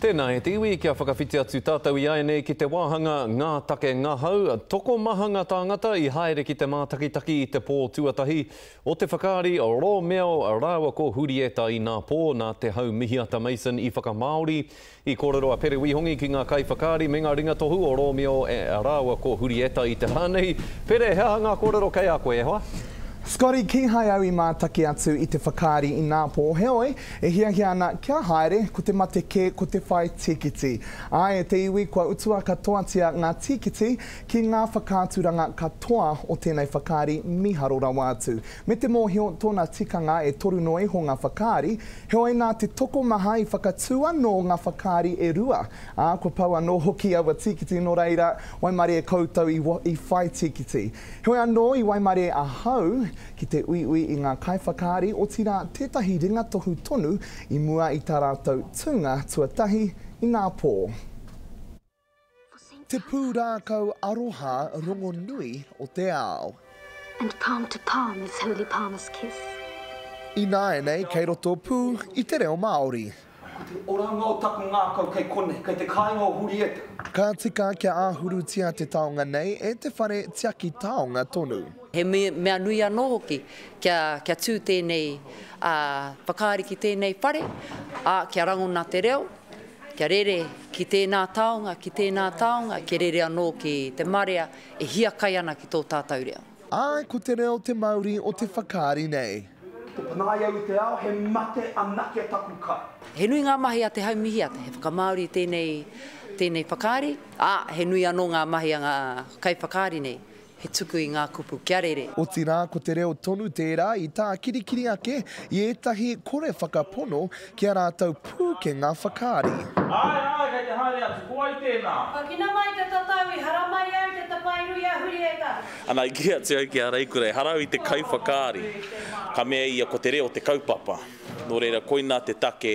Tēnā e te iwi, kia whakawhiti atu tātou iāianei ki te wāhanga Ngā Take Ngahau. Tokomaha ngā tāngata i haere ki te mātakitaki i te pō tuatahi o te whakaari Rōmeo rāua ko Hurieta inapō nā Te Haumihiata Mason i whakamāori. I kōrero a Pere Wihongi ki ngā kaiwhakaari me ngā ringatohu o Rōmeo rāua ko Hurieta i te rā nei. Pere, he aha ngā kōrero kei a koe, e hoa? Scotty, kīhai au i mātaki atu i te whakaari inapō, heoi, E hiahia ana kia haere, ko te mate kē ko te whai tīkiti. Ā, e te iwi, kua utua katoatia ngā tīkiti ki ngā whakaaturanga katoa o tēnei whakaari mīharo rawa atu. Me te mōhio, tōna tikanga e toru noa iho ngā whakaari, heoi nā te tokomaha i whakatū anō ngā whakaari e rua, ā, kua pau anō hoki aua tīkiti, nō reira, waimarie koutou i i whai tīkiti. Heoi anō, i waimarie ahau, ki te uiui i ngā kaiwhakaari, otirā tētahi ringatohu tonu i mua i tā rātou tūnga tuatahi inapō. Te pūrākau aroha rongonui o te ao. And palm to palm is holy palmer's kiss. Ināianei kei roto pū i te reo Māori. Ko te oranga o taku ngākau kei konei, kei te kāinga o Hurieta. Ka tika kia āhurutia te taonga nei e te whare tiaki taonga tonu. He mea nui anō hoki kia kia tū tēnei whakaari ki tēnei whare, ā, kia rangona te reo, kia rere ki tēnā taonga, ki tēnā taonga, kia rere anō ki te marea e hiakai ana ki tō tātou reo. Āe, ko te reo te mauri o te whakaari nei. Ki te panai au i te ao, he mate anake taku kai. He nui ngā mahi a Te Haumihiata, he whakamāori tēnei, tēnei whakaari, ā, he nui anō ngā mahi a ngā kaiwhakaari nei, he tuku i ngā kupu kia rere. Otirā, ko te reo tonu tērā i tākirikiri ake i ētahi kore whakapono ki a rātou pūkenga whakaari. Āe, āe, kei te haere atu, ko wai tēnā? Whakina mai te tatau i haramai au te tapairu i a Hurieta. Ana, i kī atu au ki a Reikura, ehara au i te kaiwhakaari. Ka mea ia, ko te reo te kaupapa. Nō reira, koinā te take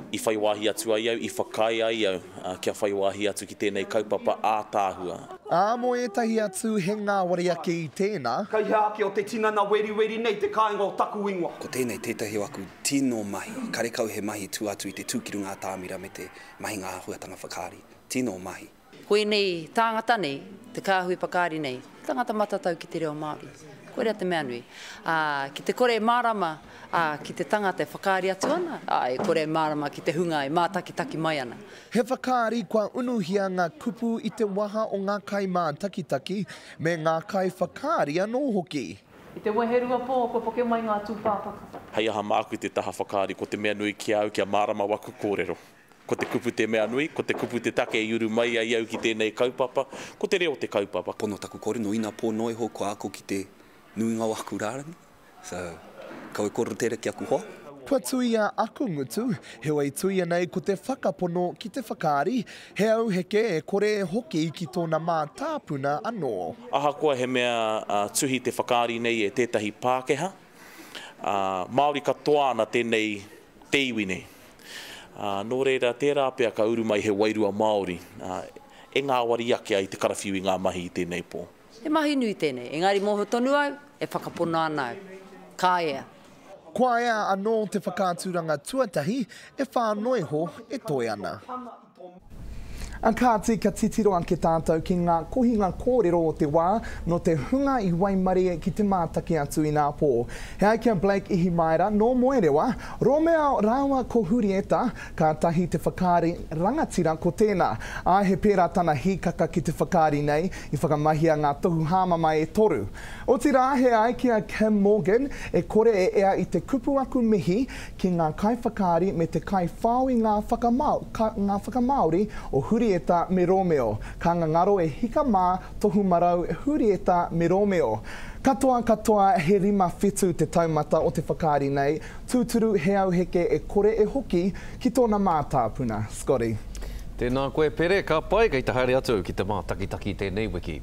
i whai wāhi atu ai au, i whakaae ai au kia whai wāhi atu ki tēnei kaupapa ātaahua. Ā, mō ētahi atu he ngāwari ake i tēnā. Kei hea ake o te tinana weriweri nei te kāinga o taku ingoa. Ko tēnei tētahi o aku tino mahi. Karekau he mahi tua atu i te tū ki runga atamira me te mahi ngā āhuatanga whakaari. Tino mahi. Ko ēnei tāngata nei, te kāhui whakaari nei, he tangata matatau ki te reo Māori. Koira te mea nui. Ā, ki te kore e mārama, ā, ki te tangata e whakaari atu ana, ā, e kore e mārama ki te hunga e mātakitaki mai ana. He whakaari kua unuhia ngā kupu i te waha o ngā kaimātakitaki me ngā kaiwhakaari anō hoki. I te weherua pō kua poke mai ngā tūpāpaku. Hei aha māku te taha whakaari, ko te mea nui ki a au kia mārama waku kōrero. Ko te kupu te mea nui, ko te kupu te take i uru mai ai au ki tēnei kaupapa, ko te reo te kaupapa. Pono taku kore, no ina po noa iho kua ako ki te nuinga o aku rarangi, so kaua e korero tera ki aku hoa. Kua tuia aku ngutu, heoi tuia nei ko te whakapono ki te whakaari, he auheke e kore e hoki ki tōna mātāpuna anō. Ahakoa he mea tuhi te whakaari nei e tētahi Pākehā, Māori katoa ana tēnei te iwi nei. Ā, nō reira, tērā pea ka uru mai he wairua Māori, ā, e ngāwari ake ai te karawhiu i ngā mahi i tēnei pō. He mahi nui tēnei, engari mōhio tonu au, e whakapono ana au, ka ea. Kua ea anō te whakaaturanga tuatahi e whā noa iho e toe ana. A kāti ka titiro ake tātou ki ngā kohinga kōrero o te wā nō te hunga i waimarie ki te mātaki atu inapō. He ai ki a Blake Ihimaera nō Moerewa, Romeo rāua ko Hurieta, kātahi te whakaari rangatira ko tēnā. Ā, he pērā tana hīkaka ki te whakaari nei, i whakamahia ngā tohu hāmama e toru. Otirā, he ai ki a Kim Morgan, e kore e ea i te kupu aku mihi ki ngā kaiwhakaari me te kaiwhao i ngā ngā whakamāori o Hurieta me Rōmeo, ka ngangaro e hika mā tohu marau Hurieta me Rōmeo. Katoa katoa he 5 whitu te taumata o te whakaari nei, tūturu he auheke e kore e hoki ki tōna mātāpuna. Scotty. Tēnā koe Pere, ka pai, kei te haere atu au ki te mātakitaki tēnei wiki.